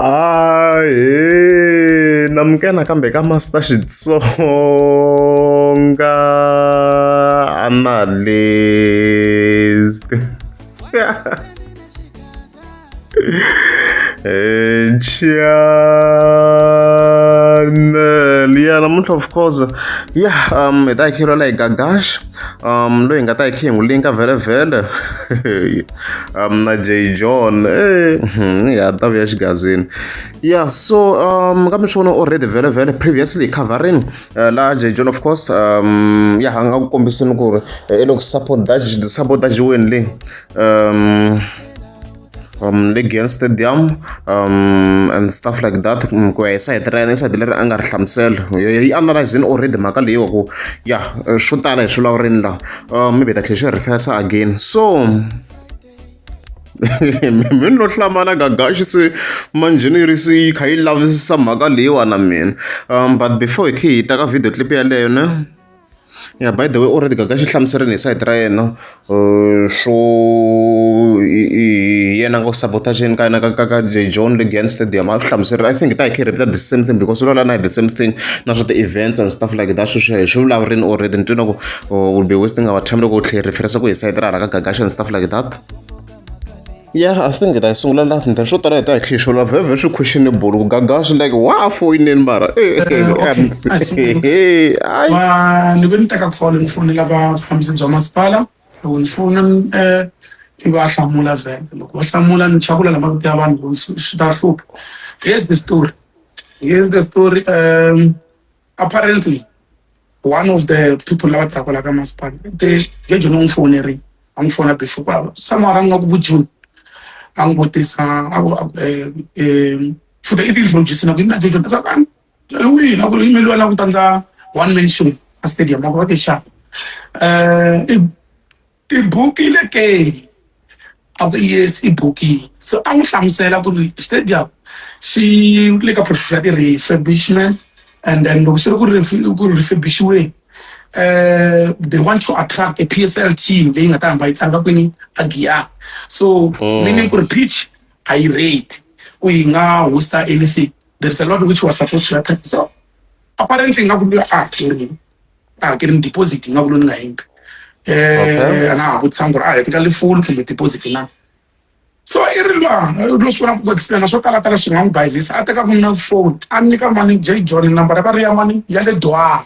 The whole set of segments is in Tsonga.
Ahee namukela nakambe ka Master Xitsonga Analyst channel ya namuntlha of course ya hi ta hi khe hi Gagash loyi hi nga ta hi khe hi n'wi linka vhele vhele na Jay John ya ta vuya xigazini ya so ka mi swi vona already vhele vhele previously covering laha Jay John of course ya a nga ku kombiseni ku ri i le ku sabotajiweni leyi le Giyani Stadium and stuff like that ku ya hi sayiti ra yena i sayiti leri a nga ri hlamusela yi analyzini already mhaka leyiwa ku ya swo tala hi swi vulavurini laha maybe hi ta tlhela xi refersa again so mi no hlamala Gagashi se manjheni ri se yi kha yi lavisisa mhaka leyiwa na mina but before hi khe hi ta ka video clip yaleyo ne ya by the way already Gagashi hlamuserini hi sayiti ra yena swo hi yena nga ku sabotage-eni ka yena ka Jay John le Giyani Stadium a swi hlamuserile I think hi ta hi kha hi repeat the same thing because u vulavula na hi the same thing na swa ti-events and stuff like that sweswo hi swi vulavurini already ni twina ku we'll be wasting our time loko u tlhe hi referensa ku hi sayiti ra hala ka Gagashi and stuff like that. Yeah, I think hi ta yi sungula laha then swo tala hi ta hi kha hi swi very very swi questionable ku Gagashi like wa foyineni mara Okay, a hi sungula. hayi Va ni ve ni teka call ni fonela vafambisi bya masipala loko ni fona va hlamula vhele loko va hlamula ni chakula la mavito ya vanhu ku swi ta hlupha. Here's the story, here's the story. Apparently one of the people lava tirhaka la ka masipala i te Jojo ni n'wi fonerile a n'wi fona before kwalaho somewhere nga ku vo June a n'wi vutisa a ku futhi i ti introduce na ku na Jojo a ku wihi a ku yimeliwa la ku ta ndla one man show a stadium a ku va ke xa i bukile ke a ku yes i bukile so a n'wi hlamusela ku ri stadium xi le ka process ya ti-refurbishment and then loko xi ri ku refurbishiweni they want to attract a PSL team leyi nga ta hamba yi tlanga kwini a Giyani so meaning ku ri pitch a yi ready ku yi nga hosta anything. There is a lot which was supposed to happen, so apparently nga ku luya a hakerini a hakerini deposit nga ku lo ni nga hembi a nga ha vutisanga ku ri a hetekali full kumbe deposit na so i ri lwa lo swi vona ku explain swo tala tala swi nga n'wi bayizisa a teka ku na phone a nyika mani J John nambara va ri ya mani ya le Dwava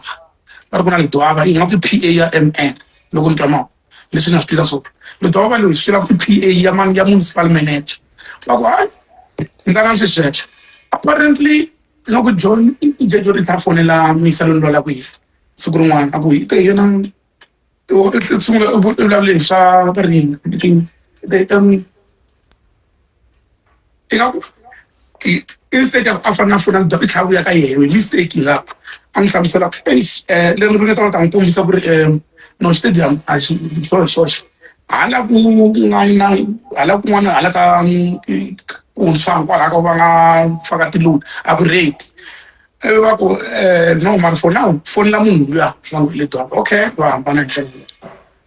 va ri ku na le Dwava yi nga ku PA ya MN loko ni twa mhaka leswi ni nga swi tiva swona le Dwava loyi swi lava ku PA ya mani ya municipal manager va ku hayi ndza swi sweswo apparently loko John J John i kha a fonela misa loyi ni lwalaka hi siku rin'wana a ku hi te yena u sungula u vulavule hi swa varimi ingaku instead ya ku a fanele a fona i tlhela a vuya ka yehe mistake nga a n'wi hlamusela eish leri ringeta ku ta n'wi kombisa ku ri no stadium a xi xo hi xoxe hala ku nga na hala kun'wana hala ka kuntshwa kwalaho ka va nga faka tiloni a ku ready ivi va ku no mara for now fonela munhu luya va ngo le dwaba okay va hambana hi ndlela leyi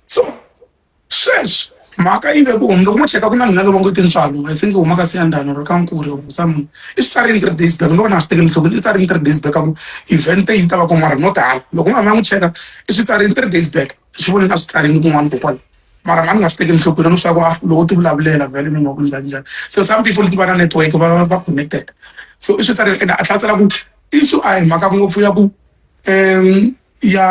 so sweswi mhaka yi ve ku loko mo cheka ku na mina loko ngo tintswalo I think huma ka Siyandhani or ka Nkuri or someone i swi tsarini 3 days back loko na swi tekeli enhlokweni i tsarini 3 days back a ku event yi ta va ko mara not hala loko nga ma n'wi cheka i swi tsarini 3 days back swi vonile a swi tsarini kun'wana kokwala mara nga ni nga swi tekeli enhlokweni no swa ku loko ti vulavulela vhele mi nga ku njhani njhani so some people va na network va connected so i swi tsarini ende a tlhela tsala ku issue a hi mhaka ngopfu ya ku ya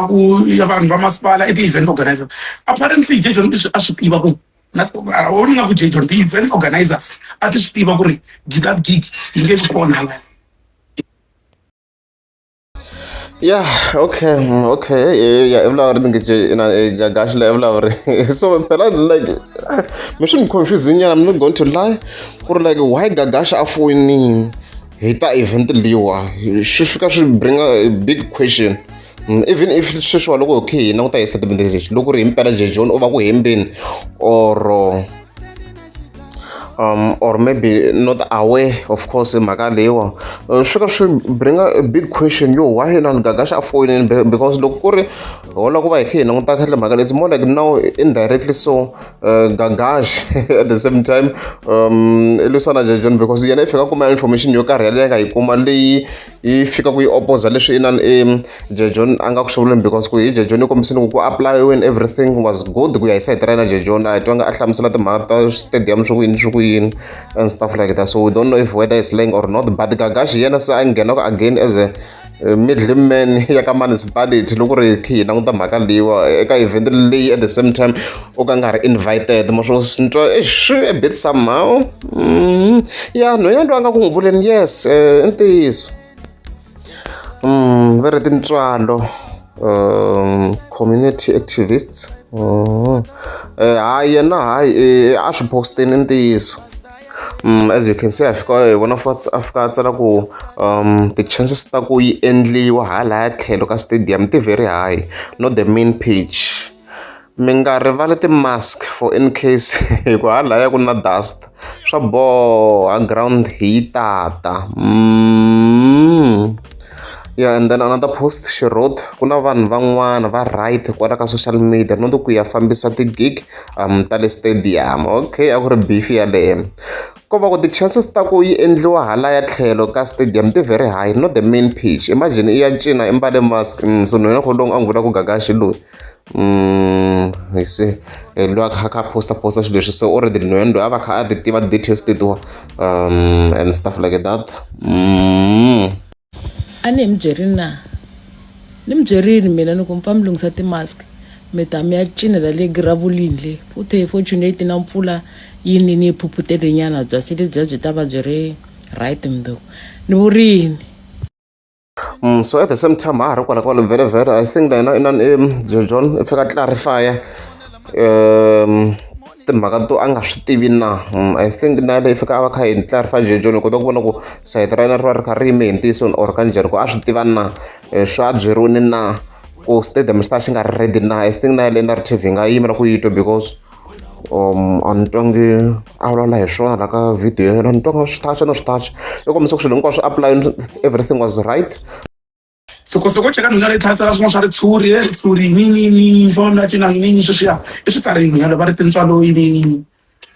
ku ya vanhu va masipala i ti-event organizer apparently J John a swi tiva ku o ni nga ku J John ti-event organizers a ti swi tiva ku ri that gig yi nge vi kona hala. Yeah, okay. Yeah, i vulavuri ni nge ina Gagashi la i vulavuri. So phela like mi swi ni confuse nyana, I'm not going to lie. Ku ri like why Gagashi a foyinini hi ta event leyiwa swi fika swi bring a big question. Even if sweswiwa loko hi khe hi languta hi statement lexi loko ri himpela J John u va ku hembeni or Or maybe not aware, of course, hi mhaka leyiwa. Swi ka swi bring a big question yo why na Gagash a foyinini, because loko ku ri hola ku va hi kha hi languta kahle mhaka leyi, it's more like now indirectly so Gagash at the same time i lwisana John, because yena i fika kuma information yo karhi yaleyo a nga yi kuma leyi yi fika ku yi opposa leswi inani i John a nga ku swi vuleni, because ku hi John i kombisile ku apply when everything was good ku ya hi side ra yena. John a hi twanga a hlamusela timhaka ta stadium swi ku yini, swi ku yini and stuff like that, so we don't know if whether is lying or not. But Gagash yena se a nghena again as a middleman ya ka municipality loko ri khe hi languta mhaka leyiwa eka event leyi, at the same time u ka nga ri invited mo swo ni twa swi a bit somehow. Ya no ya loyi a nga ku n'wi vuleni, yes, i ntiyiso. Va ri tintswalo community activists. Hayi, yena hayi, a swi postini i ntiyiso. As you can see, a fika hi vona a fika a tsala ku ti-chances ta ku yi endliwa halaya tlhelo ka stadium ti very high, not the main page. Mi nga rivali ti-mask for in case hi ku halaya ku na dust, swa boha ground hi tata. Yeah, and then another post she wrote, ku na vanhu van'wana va right kwala ka social media not ku ya fambisa ti-gig ta le stadium. Okay, a ku ri beef yaleyo ko va ku ti-chances ta ku yi endliwa halaya tlhelo ka stadium ti very high, not the main page. Imagine i ya cina i mbale mask. So nhwenya kho lowu a n'wi vula ku Gagashi loyi. You see, loyi a kha kha posta posta swilo leswi, so already nhwenya loyi a va kha a ti tiva details tetiwa and stuff like that. A ni hi mi byerini na ni mi byerini mina ni ku mi pfa mi lunghisa ti-mask, mi ta mi ya cinela le giravulini le futhi. Fortunate na mpfula yi ni yi phuphutele nyana, byasi lebyiya byi ta va byi ri right mundzuku, ni vurini. So at the same time, ha ha ri kwala kwala vhele vhele, I think na yena inani John i fika clarify timhaka to a nga swi tivi na. I think na yaleyo i fika a va kha yi clarify John, hi kota ku vona ku sayiti ra yena ri va ri kha ri yime hi ntiyiso or ka njhani, ku a swi tiva na, swi a byeriwini na ku stadium xi ta xi nga ri ready na. I think na yaleyo narrative hi nga yimela ku yi twa, because a ni twangi a vulavula hi swona la ka video ya yena, ni twanga swi touch na swi touch, i kombisa ku swilo hinkwaswo apply, everything was right. So loko u cheka nhwenya leyi tlhela tsala swin'wana swa ritshuri, e ritshuri yini yini yini, famba mi ya cina yini yini, sweswiya i swi tsarile nhwenya leyi va ri tintswalo yini yini.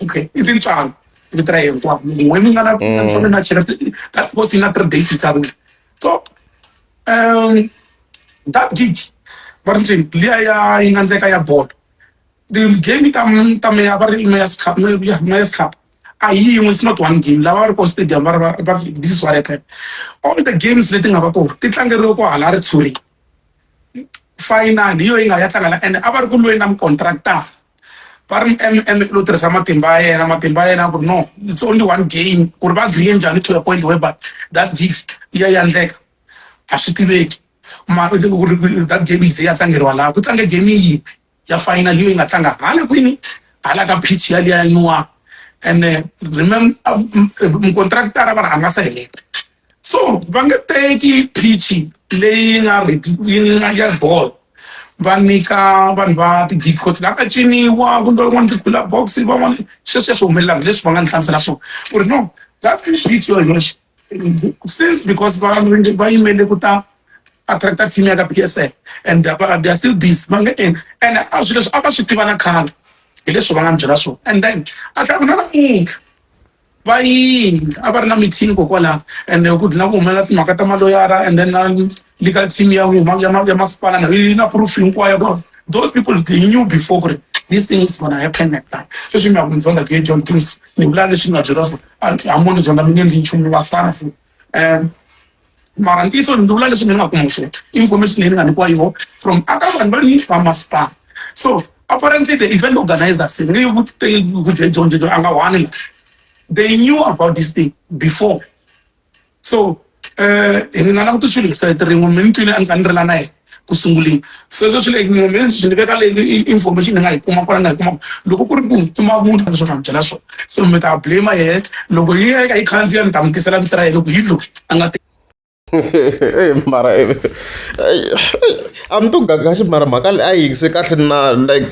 Okay, i tintswalo vito ra yena hinkwavo n'we mi nga na mi na cheka that post yi na 3 days yi tsariwile. So that gig va ri liya ya yi nga ndzeka ya bolo, the game ta meya va ri Mayor's Cup, Mayor's Cup a hi yin'we, it's not one game. Lava va ri ko stadium va ri va ri this is what happened, all the games leti nga va kona ti tlangeriwe ko hala ritshuri. Final hi yo yi nga ya tlanga la, and a va ri ku lweni na mucontractor, va ri mm lo tirhisa matimba ya yena, matimba ya yena ku ri no, it's only one game, ku ri va agree njhani to a point whereby that gig ya endleka a swi tiveki. That game yi ze ya tlangeriwa laha ku tlange game yin'we ya final yo yi nga tlanga hala kwini, hala ka pitch yaliya ya nyuwana. And remember, mucontractor va ri a nga se heta, so va nge teki pitch leyi nga ready yi nga ya bolo va nyika vanhu va ti-gig, cause la ka ciniwa kumbe van'wana ti-cooler box van'wana sweswiya swi humelelaka leswi va nga ni hlamusela swona ku ri no, that pitch yo yoxe, since because va va yimele ku ta attracta team ya ka PSL and they are still busy, va nge endli. And a swilo leswi a va swi tiva na khale, hi leswi va nga ni byela swona. And then a tlhela ku na namuntlha va yini a va ri na meeting kokwalaho, and ku dlina ku humelela timhaka ta maloyara, and then na legal team ya ya ya masipala na yi na proof hinkwayo ku those people, they knew before ku ri this thing is gonna happen like that. Sweswi mi ya ku ndzonda ke John, please, ni vula leswi ni nga byeriwa swona, hamoni zonda mi nge endli nchumu vafana futhi. Mara ntiyiso ni vula leswi ni nga kuma swona, information leyi ni nga nyikiwa yona from aka vanhu va ni va masipala. So apparently the event organizers ni John John a nga wani, they knew about this thing before. So hi nga languti swilo hi sayiti rin'we. Mi ni twile a ni kha ni rila na yena ku sunguleni, sweswo swi le mina swi ni veka leyi information ni nga yi kuma kwala nga yi kuma. Loko ku ri ku i mavunwa leswi nga mi byela swona, so mi ta blame yehe. Loko yi ya yi khandziya, ni ta mi tisela vito ra yena loko hi loyi a nga. Mara a mi to Gagashi, mara mhaka leyi a yi yingise kahle na like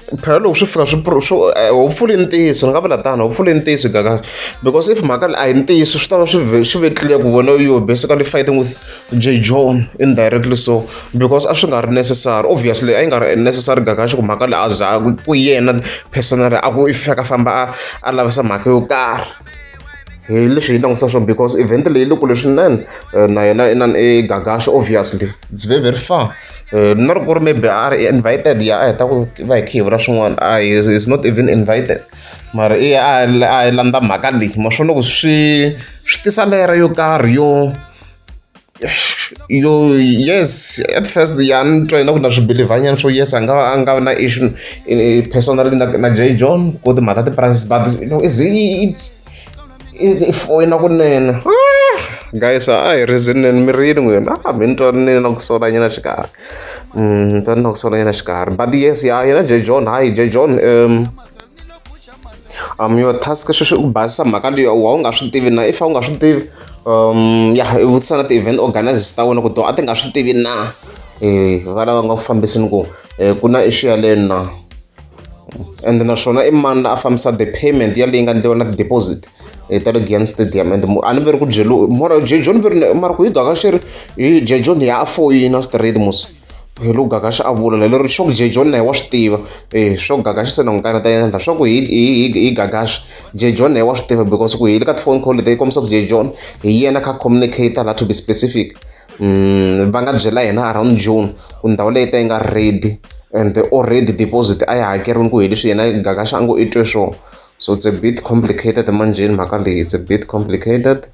Phela loko swi fika swi swo hopefully i ntiyiso, ni nga vula tano, hopefully i ntiyiso Gagash, because if mhaka leyi a hi ntiyiso, swi ta va swi ve clear ku wena you basically fighting with J John indirectly, so because a swi nga ri necessary, obviously a yi nga ri necessary, Gagash, ku mhaka leyi a za ku yena personally a ku i fika famba a lavisa mhaka yo karhi hi leswi hi langutisa swona, because event leyi le kule swinene na yena inani i Gagash. Obviously it's very, very far. Na ri ku ri maybe a ri invited ya a heta ku va hi khe hi vula swin'wana, a is not even invited, mara i a yi landza mhaka leyi. Ma swona ku swi tisa lera yo karhi yo yes, at first ya ni twa na ku na swi believe-nyana swo yes, a nga na issue personally na J John ku timhaka ta ti-prices, but is i foyina kunene. Guys, a hi reasoneni mirini n'wina. A mi ni twa ni na ku solanyana xikarhi, ni twa ni na ku solanyana xikarhi, but yes, ya yena J John, hayi J John, your task sweswi u basisa mhaka leyi wa u nga swi tivi na if a u nga swi tivi, ya i vutisa na ti-event organizers ta wena ku to a ti nga swi tivi na va lava nga ku fambiseni ku ku na issue yaleyo na, and naswona i mani la a fambisa the payment yaleyi nga endliwa na ti-deposit ta le Giyani Stadium? And a ni ve ri ku byeliwi mara J John ve ri, mara ku hi Gagash ri hi J John ya a foyina straight mos hi loko Gagash a vula lero swa ku J John na ye wa swi tiva swa ku Gagash se na n'wi kaneta yena swa ku hi Gagash, J John na ye wa swi tiva, because ku hi le ka ti-phone call leti yi kombisa ku J John hi yena kha communicate la, to be specific. Va nga byela yena around June ku ndhawu leyi ta yi nga ready and already deposit a yi hakeriwini, ku hi leswi yena Gagash a ngo i twe swona. So it's a bit complicated manjheni mhaka leyi, it's a bit complicated.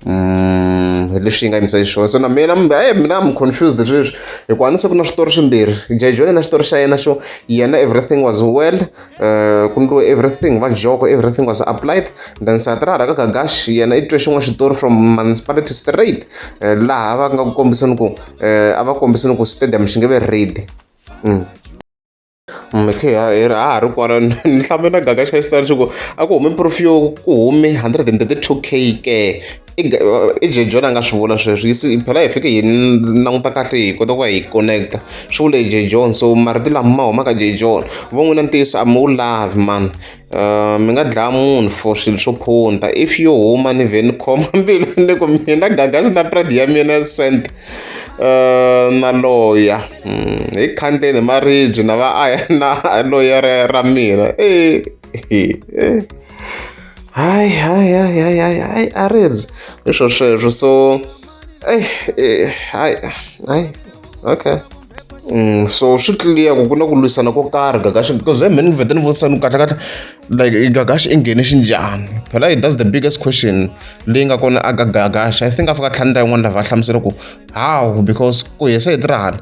Hi leswi yi nga yimisa xiswona. So na mina mina I'm confused sweswi, hikuva ni se ku na switori swimbirhi. Jay John na xitori xa yena xo yena everything was well, ku ndliwe everything va joko, everything was applied. Then sati ra hala ka Gagash, yena i twe xin'wana xitori from municipality straight, laha va nga ku kombiseni ku a va kombiseni ku stadium xi nge ve ready. Okay, ha ha ri kwala ni hlambe na Gagash xa xisana xi ku a ku humi proof yo ku humi 132K ke i Jay John a nga swi vula sweswo. Phela hi fike hi languta kahle, hi kota ku va hi connecta, swi vule hi Jay John. So marito lama ma huma ka Jay John vo n'wina, ntiyiso a mi wu lavi man. Mi nga dlaya munhu for swilo swo phunta. If yo huma ni vhe ni khoma mbilu ni ku mina Gagash na pride ya mina cent na loya hi khandleni maribye na va aya na loya ra mina. E hayi hayi hayi hayi hayi hayi, a ridzi hi swo sweswo. So hayi hayi, okay. So swi clear ku ku na ku lwisana ko karhi Gagash, because he mina ni vhete ni vutisa ni kahle kahle, like Gagash i nghene xinjhani? Phela that's the biggest question leyi nga kona aka Gagash. I think a fika tlhanu ta yin'wana lava hlamusela ku how, because ku hisa hi tirhana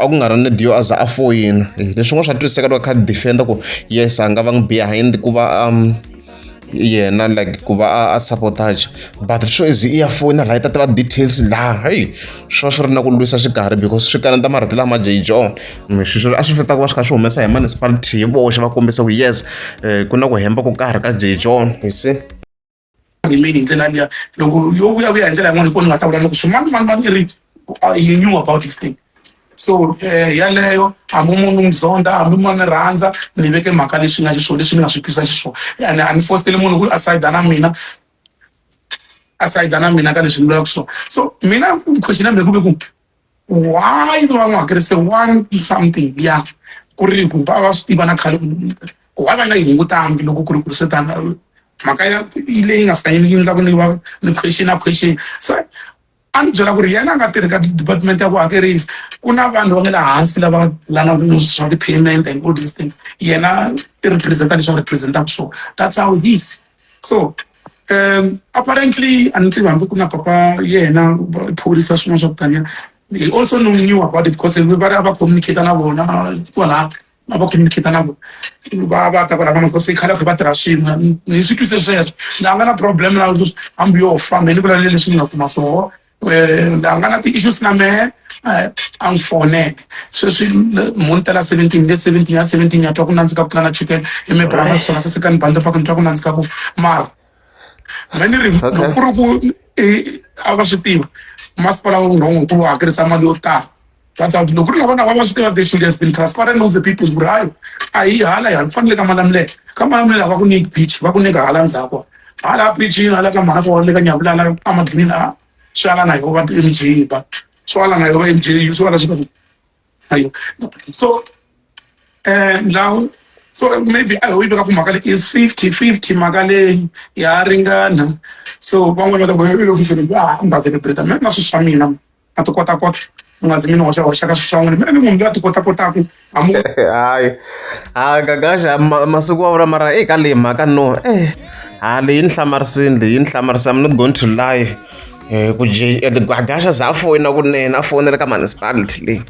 a ku nga ri ni dio a za a foyina. Leswin'wana swa twisiseka loko a kha defender ku yes, a nga va ngi behind ku va yena like ku va a sabotage, but swo izi i ya foyina laha yi ta tiva details laha, hey, swi va swi ri na ku lwisa xikarhi, because swi kaneta marito lama Jay John swilo a swi fita ku va swi kha swi humesa hi municipality hi voxe, va kombisa ku yes, ku na ku hemba ko karhi ka Jay John, you see. Remain hi ndlela liya. Loko yo vuya vuya hi ndlela yin'wana, hi kona ni nga ta vula ni ku swimani mani mani i ri he knew about this thing. So yaleyo, hambi munhu n'wi zonda, hambi munhu ni rhandza, ni veke mhaka leswi nga xiswona, leswi ni nga swi twisa xiswona, and a ni fositeli munhu ku a sayida na mina, a sayida na mina ka leswi ni vulaka swona. So mina question ya mina ku ve ku why va n'wi hakerise one something ya ku ri ku va va swi tiva na khale, ku why va nga yi hungutangi loko ku ri ku ri swi tano? Mhaka ya leyi nga fika yi endla ku ni va ni question na question. Se a ni byela ku ri yena a nga tirhi ka department ya ku hakerisa, ku na vanhu va nga le hansi lava lana swa ti-payment and all these things. Yena i representa leswi a representaka swona, that's how it is. So apparently a ni tivi hambi ku na papa yena phorisa swin'wana swa ku taniya. He also knew about it because va ri a va communicate na vona kwala, a va communicate na vona va va ta kwala because i khale va tirha swin'we. Ni swi twise sweswo, ni a nga na problem na hambi yo famba ni vula leswi ni nga kuma swoho, a nga na ti-issues na mehe. A n'wi fonele sweswi mhuni tela 17 le 17 ya 17 ya twa ku nandzika ku tlula na chukele i mebrama kusona sasekani bandi paka ni twa ku nandzika ku mara me ni ri loko ku ri ku a va swi tiva masipala wu wrong ku hakerisa mali yo tala. That's how loko ku ri lava na va swi tiva, they should have been transparent with the people ku ri hayi, a hi hala hi fanele ka Malamulele, ka Malamulele va ku nyiki beach, va ku nyika hala ndzhaku, hala bridge, hala ka mhana kona le ka Nyamulala amadini la swi ala na yo va MG ba swi ala na yo va MG swi ala swi ayo. So lawo, so maybe a ho yi veka ku mhaka leyi is 50-50, mhaka leyi ya ringana. So van'wana va ta ku loko a nga celebrate mina na swilo swa mina a ti kota kota u nga zi mina hoxa hoxa ka swilo swa n'wina, mina ni munhu loyi a ti kota kotaku hambi. Hayi, ha Gagaxa masiku wa vula, mara eka leyi mhaka no ha leyi ni hlamarisini, leyi ni hlamarisa. I'm not going to lie, ku Gagaxa za a foyina kunene, a fonela ka municipality leyi,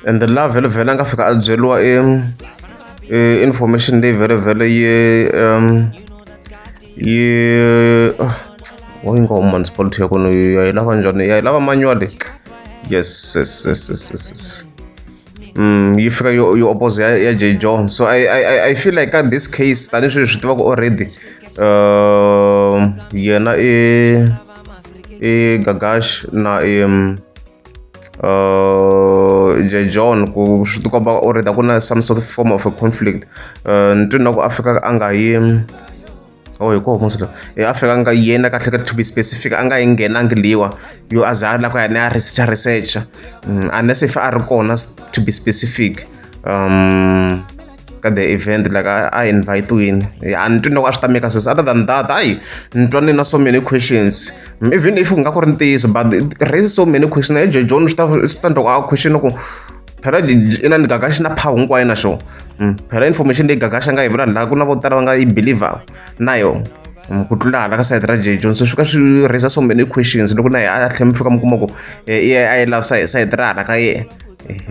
And la vhele vhele a nga fika a byeriwa i information leyi vhele vhele yi yi wa yi nga municipality ya kona ya yi lava njhani, ya yi lava manually. Yes. Yi fika yo oppose ya J John. So I feel like ka this case, tanihi swilo swi tivaka already, yena i Gagash na i J John, ku swi tikomba already a ku na some sort of form of a conflict. Ni twi na ku a fika a nga yi, oh, hi koho mos e a fika nga yena kahle ka, to be specific, a nga yi nghenangi liwa yo a za a lava ku ya ni ya researcha, unless if a ri kona, to be specific, ka the event, like a invite-wini. A ni twi loko a swi ta make sense. Other than that, hayi, ni twa ni na so many questions. Even if ku nga ku ri ntiyiso, but it raise so many questions. Na J John swi ta endla ku a question ku phela ina ni Gagashi na power hinkwayo na xona. Phela information leyi Gagashi a nga yi vula laha, ku na vo tala va nga yi believer na yona ku tlula hala ka side ra J John. So swi ka swi raise so many questions loko na yena a tlhela mi fika mi kuma ku i a yi lavisa hi side ra hala ka yena,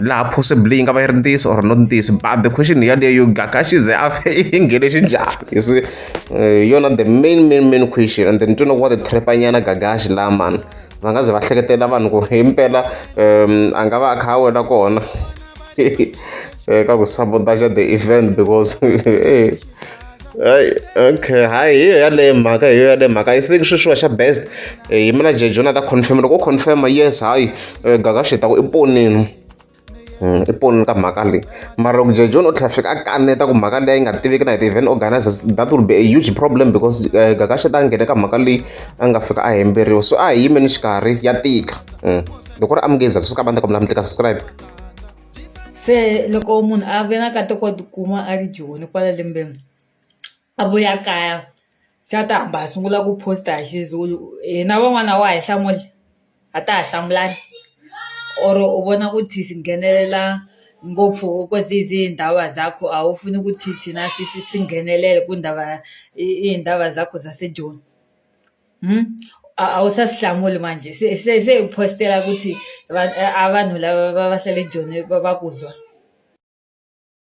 laha possibly yi nga va yi ri ntiyiso or not ntiyiso. But the question yaleyo, Gagashi ze a yi nghene xinjhani? You see, yona the main main main question. And then twi na ku wa ti trap-anyana Gagashi laha mani, va nga ze va hleketela vanhu ku himpela a nga va a kha a wela kona ka ku sabotage the event, because hayi, okay, hayi, hi yo yaleyo mhaka, hi yo yaleyo mhaka. I think sweswiwa xa best hi mina J John a ta confirm. Loko o confirm, yes, hayi, Gagashi ta ku i ponini, i ponini ka mhaka leyi. Mara loko J John o tlhela fika a kaneta ku mhaka leyi nga tiveki na hi ti-event organizers, that will be a huge problem, because Gagashi ta nghena ka mhaka leyi a nga fika a hemberiwa. So a hi yimeni xikarhi, ya tika. Loko ri amukeza swi ka bandla kombela mi tlika subscribe. Se loko munhu a ve na nkateko wo tikuma a ri Joni kwala lembeni, a vuya kaya, se a ta hamba a sungula ku post-a hi xiZulu, hina van'wana wa ha hi hlamuli, a ta ha hlamulani, or u vona ku thi nghenelela ngopfu kwezizindaba zakho, a wu funi ku thi thina si nghenelela ku ndaba iy'ndaba zakho zaseJoni? A wu sa swi hlamuli manjhe, se se se u postela ku thi a vanhu lava va hlale Joni va ku zwa.